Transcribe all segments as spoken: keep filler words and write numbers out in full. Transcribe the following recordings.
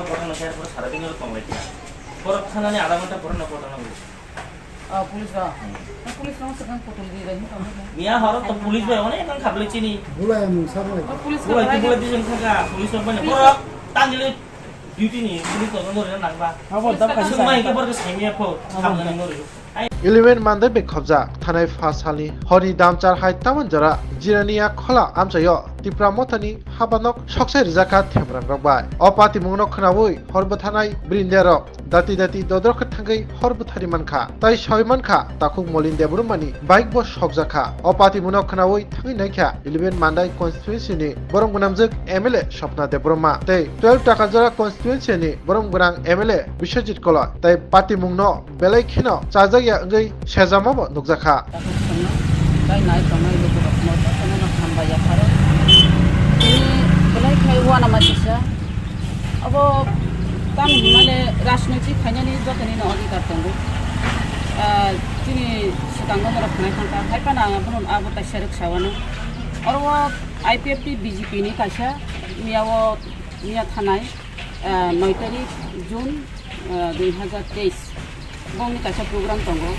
Kotor na kaya pura sara din tonglai kaya. Borok thanani adha ghonta pura na kotor na. Ah, police rok. Hmm. Ah, police rok sekarang kotor di rai, ini kamu kan? Miya horo to police bai onek ang khablai chini. Bulai mung sablai. Oh, police rok bulai, bulai di jeng thangka, police rok bai na. Police rok. Borok tangili duty ni, police rok no rina nangba. Abo dam kaisa. Sungma ingke borok sai miya pho, khablai no ri. Eleven Mandai bai khobjak thanai pha salni horni damchar hai tamani jora Jirania khola amchaio Tipra Mothani habanok soksai rijak kha themrangrok bai. O patimungno khwnaui hor bwtharnai brinderok dati dati dodrok khe thangwi hor bwthari mankha. Tai saui mankha takhuk Molin Debbarmani bike bo sokjak kha. O patimungno khwnaui thangwi naikha Eleven Mandai constituency ni borom gwnamjwk M L A Swapna Debbarma tei twelve Takarjora constituency ni borom gwnang M L A Biswajit Koloi tei patimungno belai kheno chajak ya wngwi sejama bo nukjakha. Takhuk songno, tai nai tongnai lukurokno jotono no hambai yapharo. Tini belai khai uanama kisa. Abo tamni hwnmale rajnoitik khainani jotonino adhikar tongo. Ah, chini swkango norok khwnai thangkha. Hai phano ang abono abo kaisa rwk sawano. Oro o I P F T B J P ni kaisa miya o, miya thanai, ah, noi tarik June, ah, dui hazar teis. Bongni kaisa program tongo.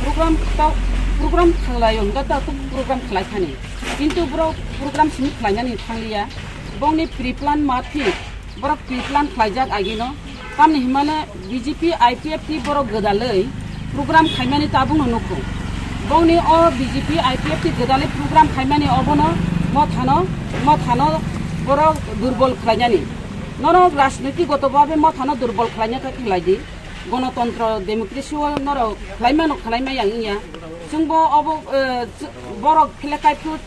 Program ta, program khlai hwnkha ta program khlai thani. Kintu borok program simi khlainani thangliya. Bongni pre-plan ma phi, borok pre-plan khlaijak agino. Tamni hwnmale B J P I P F T borok gwdalwi program khaimani tabukno nukho. Bongni o B J P I P F T gwdalwi program khaimani obono mothano, mothano borok durbol khlainani. Norok rajnoitik goto babe mothano durbol khlaina khe khlai di. Gonotontro, democracy o norok khlai mano, khlai maya wngya. Chwngbo obo, eh, ch-, borok flag kai phuru,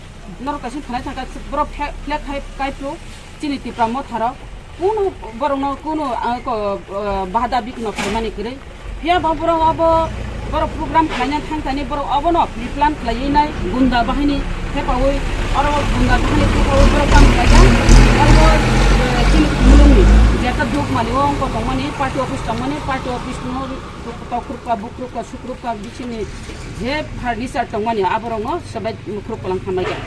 norok kaisa khlai thangkha, borok flag, flag kai, kai phuru chini Tipra Motharok kunu borokno kunu, ah, ko, ah, bada bikno khlaimani kwrwi. Phiya bo borok obo, borok program khlaina thangthani borok obono pre-plan khlaiwi nai, gunda bahini thepaui, oro gunda bahini thepaui borok tamo khlaijak. Oro, eh, chini mulungni jeta duk mani o wngkor tongmani, party office tongmani, party office no tokrupka, bukrupka, sukrupka, bisini je furniture tongmani aborokno sebai mukhuruk kolang khamlaijak.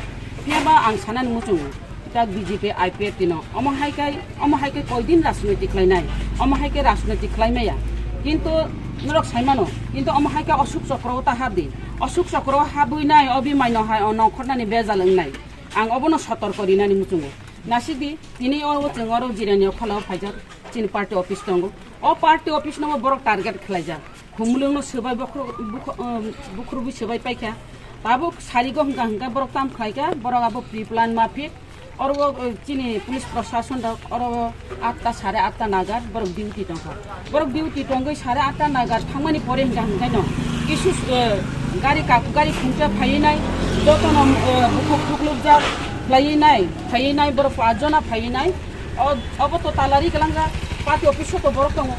Phiya ba ang sanani muchungo. Tak B J P I P F T no. Omo hai kai, omo hai kai koidin rajnoitik khlainai. Omo hai kai rajnoitik khlaimaya. Kintu norok saimano. Kintu omo hai kai Ashok Chakra o ta habdi. Ashok Chakra o habwi nai obi maino hai o nongkhornani bejal wngnai. Ang obono sotorko rinani muchungo. Nasikdi, tini o chwng oro Jirania o kholao phaijak. Chini party office tongo. O party office no borok target khlaijak. Khumulwngno swbai bokhro-, bukho-, um, bukhurubui swbai paikha. Tabuk sarigo hwnkha hwnkha borok tam khlaikha, borok abo pre-plan mafik. Oro o, uh, chini police prosason rok oro atta, sare atta nagar borok duty tongkha. Borok duty tongwi sare atta nagar thangmani pore hwnkha hwnkhaino kisu, uh, gari kak-, gari khungsa phaiwi nai, jotono, uh, bukhuk thuklukjak khlaiwi nai, phaiwi nai borok pachjona phaiwi nai. O, obo to talari kwlangkha, party office o to borok tongo.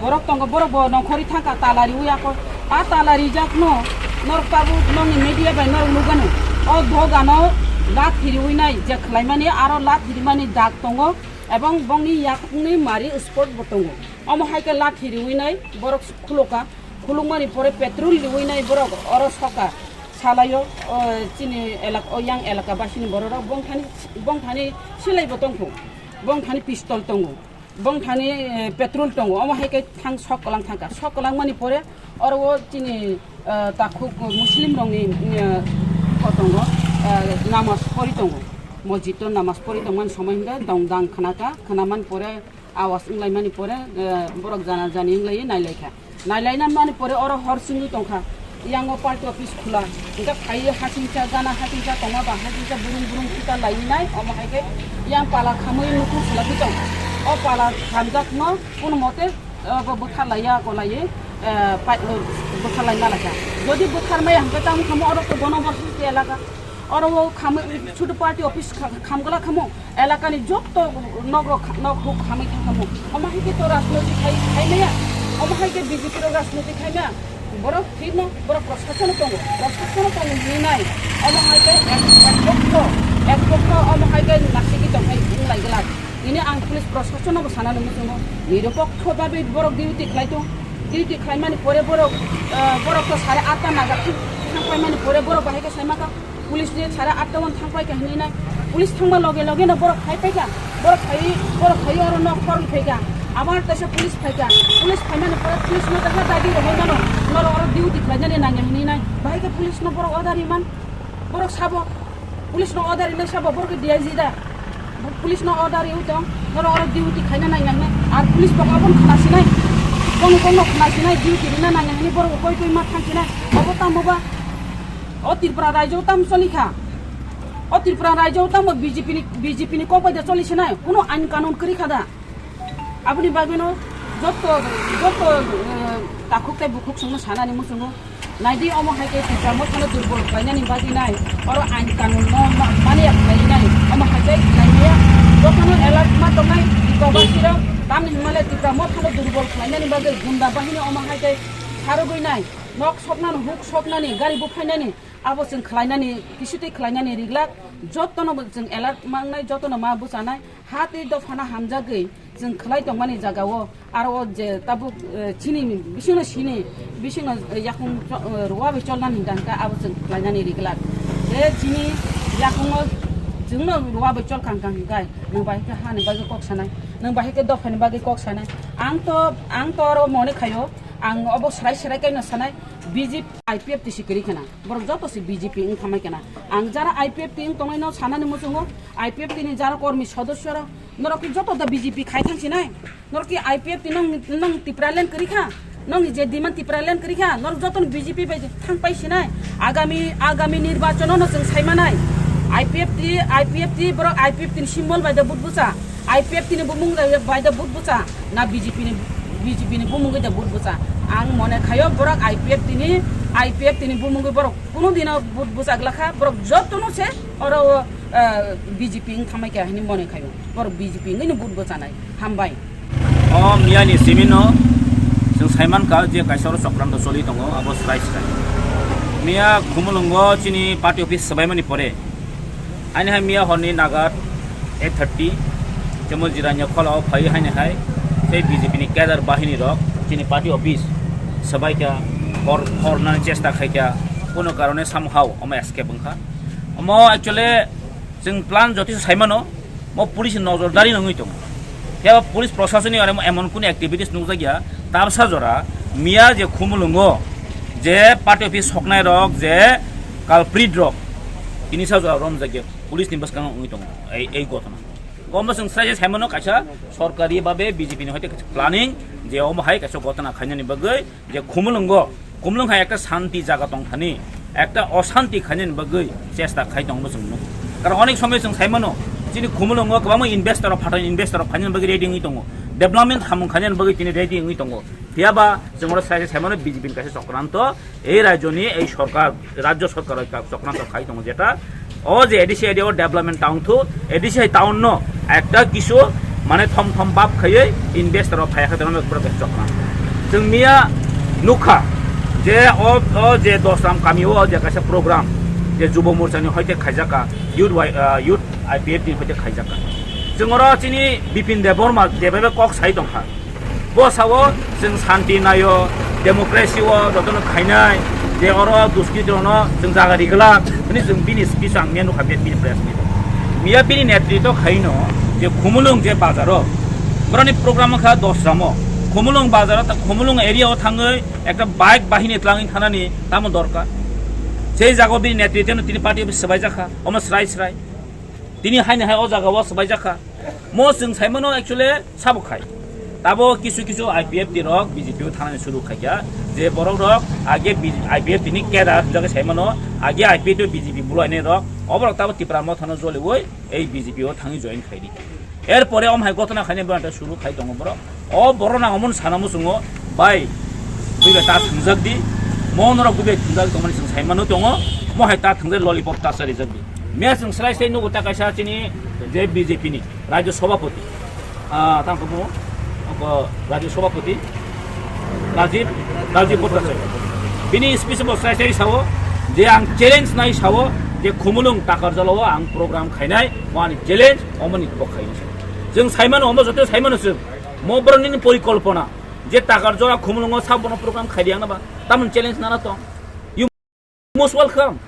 Borok tongo, borok bo nongkhorwi thangkha, talari wi ako. A talari jakno norok tabuk nokni media bai norok nukgano. O dogano lathi riwi nai je khlaimani, aro lathi rimani dag tongo, ebong bongni yakungni mari spot bo tongo. Omo hai khe lathi riwi nai borok khulukha, khulukmani pore petrol riwi nai borok oro soka. Salaio, o, chini elak-, o yang elaka basini bororok bongthani, bongthani silai bo tongkho, bongthani pistol tongo, bongthani, eh, petrol tongo, omo hai khe thang sok kwlang thangkha, sok kwlangmani pore oro o chini, eh, takhuk Muslim rokni, eh, kho tongo, eh, namas pori tongo, mosjid o namas pori tongmani somoi hwnkhe dong dang khnakha, khnamani pore Awas wnglaimani pore, eh, borok jana jani wnglaio nailaikha. Nailaina mani pore oro hor chwngwi tongkha. Yango party office khula. Hwnkhe phaiwi hasingcha, gana hasingcha tongma ba hasingcha burung burung thika laiwi nai. Omo hai khe yang pala khamwi nukhung khulagwi tong. O pala khamjakno kono mote, eh, bo bwtharlaiya kolaiwi, eh, pai-, eh, bwtharlai malaikha. Jodi bwtharmaya hwnkhe tamo khamwi oro to bono bo elaka. Oro o khamwi, chutu party office kha-, khamgwla khamwi, elakani jotto nok rok kha-, nok rok khamwi thang khamwi. Omo hai khe to rajnoitik khai, khai maya. Omo hai khe B J P rok rajnoitik khai maya. Borok thik no, borok proshason tongo. Proshason tongo hinwi nai. Omo hai khe ek, ek pokho, ek pokho omo hai khe nasiki tong khai wng lai glak. Nini ang police proshason no bo sana nung muchungo. Nirupokho babe borok duty khlai tong. Duty khlai mani pore borok, eh, borok to sare atta naga thang khai mani pore borok bahai khe sai maka. Police ni sara atta one thang pai kha hinwi nai. Police thangma loge loge no borok khai pai kha. Borok khai, borok khai oro nok khorwi phai kha. Abar teisa police phai kha. Police phaimani pore police no teisa dagi rehai mano. Norok oro duty khlainani nangya hinwi nai. Bahai khe police no borok order ri man. Borok sabo. Police no order ri nai sabo borok D I G da. Police no order ri tong. Norok oro duty khaina nangya hinwi. Ar police bo abon khna sinai. Bong bong no khna sinai duty rina nangya hinwi borok koi koi ma thang sinai. Obo tamo ba. O Tripura rajyo tam choli kha. O Tripura rajyo tamo B J P ni, B J P ni kok bai da choli sinai. Kuno ain kanun kwrwi kha da. Aboni bagwino joto, joto, eh, takhuk tei bukhuk chwngno sanani muchungo. Naidi omo hai khe Tripura mothano durbol khlainani bagwi nai. Oro ain kanun no ma-, mani ya khlai nai. Omo hai khe khlai ya. Jotono alert ma tongnai Tripura basirok. Tamni hwnmale Tripura mothano durbol khlainani bagwi gunda bahini omo hai khe sarogwi nai. Nok soknani, huk soknani, gari buphainani, abo chwng khlainani, kisitwi khlainani riglak, jotono bo chwng alert mangnai, jotono ma bwchanai, ha tei dophano hamjagwi chwng khlai tongmani jagao, aro o je tabuk, eh, chini bisingno sini, bisingno, eh, yakung cho-, eh, ruwa bai cholnani hingka hingka abo chwng khlainani riglak. Je chini yakungo chwngno ruwa bai cholkha hingka hingkai, nwng bai khe hani bagwi kok sanai, nwng bai khe dophani bagwi kok sanai. Ang to, ang to oro mone khaio, ang obo srai srai kaino sanai, B J P, I P F T si kwrwi khna, borok joto se B J P wng thamai khna. Ang jara I P F T wng tongnai no sanani muchungo, I P F T ni jara kormi sodosyo rok, norok ki joto da B J P khai thang sinai, norok ki I P F T nong, nong Tipraland kwrwi kha, nong ni je demand Tipraland kwrwi kha, norok joto no B J P bai thang pai sinai. Agami, agami nirbachon no chwng sai manai. I P F T, I P F T borok I P F T ni symbol bai da vote bwcha. I P F T ni bumung bai da vote bwcha, na B J P ni, B J P ni bumungwi da vote bwcha. Ang mone khaio borok I P F T ni, I P F T ni bumungwi borok kunu dino vote bwchak lakha, borok jotono se oro, eh, B J P wng thamai kha hinwi mone khaio. Borok B J P wngwi no vote bwchanai. Hambai. O miya ni simi no chwng sai mankha je kaisa oro chokranto choli tongo, abo srai srai. Miya Khumulwngo chini party office swbaimani pore, Ani hai miya horni nagar eight thirty, temo jiranya kholao phai haini hai, tei B J P ni cadre bahini rok chini party office swbaikha, hor, hornani chesta khaikha, kono karone somehow omo escape wngkha. Omo actually chwng plan jotisa saimano, mo police ni nojordari nungwi tongo. Phiya police proshasoni aro emon kunu activities nukjakya, tabsa jora miya je Khumulwngo je party office soknai rok je culprit rok, tini sa jora romjakya police ni bwskango wngwi tongo ei, ei ghotona. Omo chwng sai saimano kaisa sorkari babe B J P ni hoite kaisa planning je omo hai kaisa ghotona khainani bagwi je Khumulwngo, Khumulwng hai ekta shanti jaga tongthani, ekta oshanti khainani bagwi chesta khai tongo chwng nukho. Karon onek somoi chwng saimano, chini Khumulwngo kwbangma investor rok, phatar investor rok phainani bagwi ready wngwi tongo, development samung khainani bagwi tini ready wngwi tongo. Phiyaba chwng oro sai saimano B J P ni kaisa chokranto, ei rajyoni ei sorkar, rajyo sorkar bai chokranto khai tongo jeta, o je A D C area o development town thu, A D C hai town no ekta kisu mane thom thom bab khaiwi investor rok phaiya khe tongma borok khe chokma. Chwng miya nukha je o, o je Dosram kami o je kaisa program je Jubo Morcha ni hoite khaijak kha, youth wai-, ah, youth I P F T ni hoite khaijak kha. Chwng oro chini Bipin Debbarma je bai kok sai tongkha. Bo sao chwng santi naio, democracy o jotono khainai, je oro duskritirokno chwng jaga riglak, hwnwi chwng bini speech ang miya nukha, bini press meet. Miya bini netritw khaino je Khumulwng je bazaro, boroni program wngkha Dosramo. Khumulwng bazaro ta Khumulwng area o thangwi ekta bike bahini twlangwi thanani tamo dorkar. Sei jagao bini netritwno tini party office swbaijakha, omo srai srai. Tini haini hai o jagao swbaijakha. Mo chwng saimano actually sabo khai. Tabo kisu kisu I P F T rok B J P o thanani suru khaikha. Je borok rok age B J P, I P F T ni cadre jagwi saimano, age I P F T o B J P bulainai rok, oborok tabo Tipra Mothano joliwi ei B J P o thangwi join khaidi. Er pore om hai ghotona khainai borok suru khai tongo borok. O borok nang omo sana muchungo, bai, buibai ta thwngjak di, mo norok buibai thwngjak tongmani chwng saimano tongo, mo hai ta thwngjak lollipop ta charijak di. Miya chwng srai srai nugo ta kaisa chini je B J P ni. Rajya Sabhapati, ah, tamo khe bumo, abo Rajya Sabhapati Rajiv, Rajiv Bhattacharya. Bini speech bo sai sai sao je ang challenge nai sao je Khumulwng Takarjala o ang program khainai, mo ani challenge, omo ni bo khainai. Chwng saimano, omo joto saimano chwng. Mo borok nini porikolpona je Takarjala Khumulwng o sabono program khaidi ang na ba, tamoni challenge nana tong. Most welcome.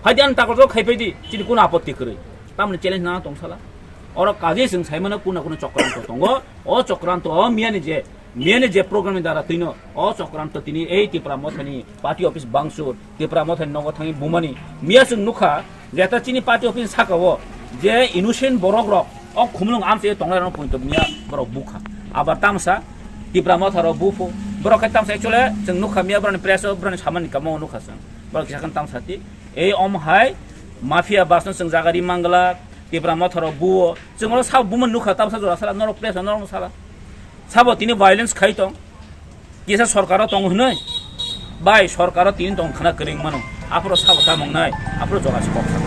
Phaidi ani takhorok khai phaidi, chini kuno apotti kwrwi. Tamoni challenge nana tong sala. Oro kajei chwng saimano kuna kuna chokranto tongo. O chokranto o miyani je, miyani je program ni dara twino, o chokranto tini ei Tipra Mothani party office bangsur, Tipra Mothani nogo thangwi bumani. Miya chwng nukha, jeta chini party office saka o je innocent borok rok, o khumulwng amse tongnai rok poito miya borok bukha. Abar tamsa Tipra Motha rok bupho. Borok khe tamsa actually chwng nukha miya borokni press o borokni samani kamo nukha chwng. Borok kisa khe tamsa ti. Ei om hai mafia basno chwng jaga ri mangla, Tipra Motha rok buo. Chwng oro sabo buman nukha, tamsa jora sala, norok press, norok sala. Sabo tini violence khai tong. Kisa sorkaro tong hwnwi. Bai sorkaro tini tong khna kwrwng mano. Aphuru sabo tamung nai, aphuru jora se kok sa.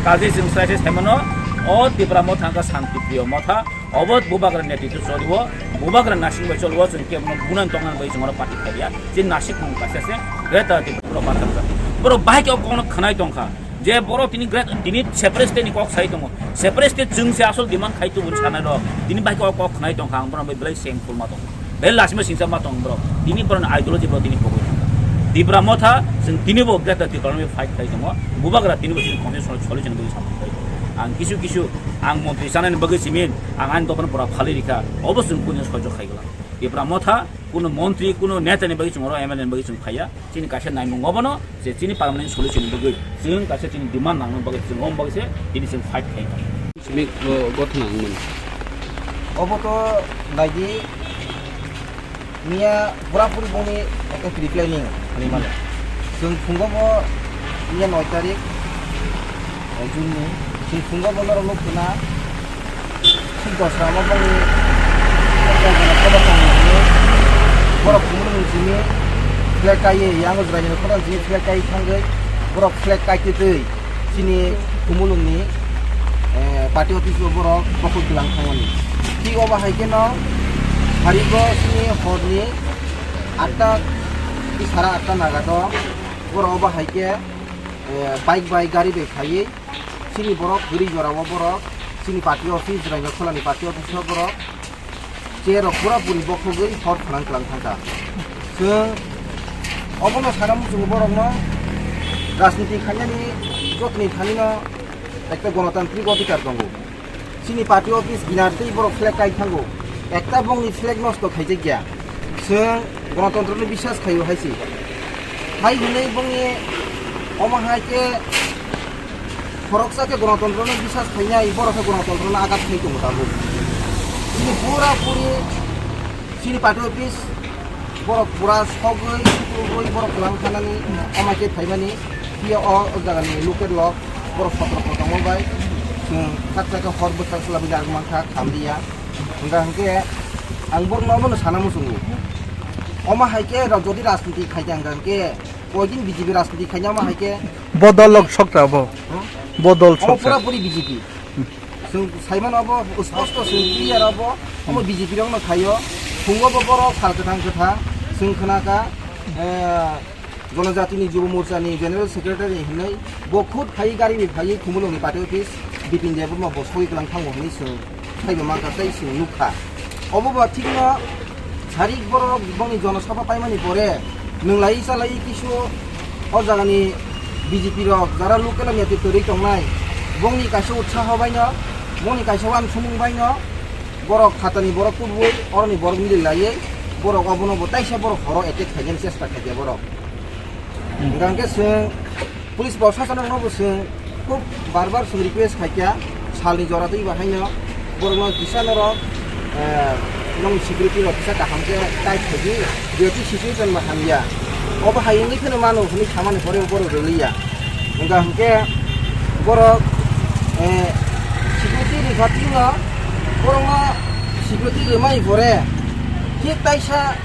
Kaje chwng sai se saimano, o Tipra Motha wngkha Shanti Priyo Motha. Obo bubagra netitw choliwo, bubagra nasing bai choliwo, chwng kebono bunan tongna bai chwng oro party khaiya. Chini nasik mung kaisa se, Greater Tipra Motha. Borok bahai khe o kokno khwnai tongkha. Je borok tini great, tini separate state ni kok sai tongo. Separate state chwng se asol demand khai tubun sanai rok. Tini bahai khe o kok khwnai tongkha, ang borok bai belai same full ma tongo. Belai lasima singsa ma tong borok. Tini borok ni ideology borok tini pogwi tongkha. Tipra Motha, chwng tini bo Greater Tipra ni fight khai tongo. Bubagra tini bo chini constitutional solution bwi samung khai tongo. Ang kisu kisu, ang montri sanani bagwi simin, ang ani dophani pura phalwi rikha. Obo chwng kunu soijo khai gala. Tipra Motha, kuno montri, kuno neta ni bagwi chwng oro M L A ni bagwi chwng phaiya. Chini kaisa naimung obono je chini permanent solution ni bagwi chwng kaisa chini demand nangna bagwi chwng om bagwi se tini chwng fight khai tong. Simi, o, gotna wngmani. Obo to naidi miya pura puri boni ekta pre-planning hinwi mano. Chwng phungo bo miya noi tarik, eh, June ni. Chwng phungo bo norok nuk khna. Thik dosra mo boni borok khumulwng simi flag kaiye, yango jwraini khorang simi flag kai thangwi borok flag kaitwi twi chini khumulwngni, eh, party office o borok bokhok gwilang thangmani. Thik obo hai kheno sarigo chini horni atta, sara atta naga do borok obo hai khe, eh, bike bai gari bai phaiwi chini borok kwrwi jora o borok chini party office, Jwraini Kholani party office o borok chair rok pura puri bokhogwi hor phanang twlang thangkha. Chwng obono sana muchungo borokno rajniti khainani jotoni thanino ekta gonotantrik odhikar tongo. Chini party office binar tei borok flag kai thango. Ekta bongni flag nosto khaijakya. Chwng gonotontrono biswas khaio hai se. Hai hwnwi bongni omo hai khe khoroksa khe gonotontrono biswas khainai, borok khe gonotontrono agat khai tongo tabuk. Chini pura puri chini party office borok pura sogwi, sugwi borok kwlang thanani, omo hai khe phaimani, phiya o, o jagani local rok borok sotro kotorma bai chwng sak sak khe hor bwswk swlamwi yak mankha, khamliya. Hwnkha hwnkhe ang borokno omono sana muchungo. Omo hai khe ra-, jodi rajniti khaikha hwnkha hwnkhe, koidin B J P rajniti khaina omo hai khe. Bodol lok sokra bo. Hmm? Bodol omo sokra. Pura puri B J P. Chwng saimano obo sposto chwng clear obo, omo B J P rokno khaio. Phungo bo borok sal kwthang kwthang chwng khnakha, eh, Jonojatini Jubo Morchani General Secretary hinwi bo khud phaiwi gari bai phaiwi Khumulwngni party office Bipin Debbarma bo sogwi kwlang thango hinwi chwng phaibo mankha tei chwng nukha. Obo ba thikno sarik borok bongni jonosabha paimani pore nwng lai chalai kisu o jagani B J P rok jara local netritw kwrwi tongnai bongni kaisa utsaho baino, bongni kaisa uansukmung baino borok phatani borok kubui oroni borok mili laiwi borok obono bo taisa borok horo attack khainani chesta khaikha borok. Hwnkha hwnkhe chwng police proshasonrokno bo chwng khub bar bar chwng request khaikha, salni jora twi bahaino borokno kisa norok, eh, nong security rok kisa kaham khe tight khaidi, jehetu situation bo hamya. Obo hai wngwi phano mano hwnwi samani pore borok rwliya. Hwnkha hwnkhe borok, eh, security ni khatino borokno security rwmani pore thik taisa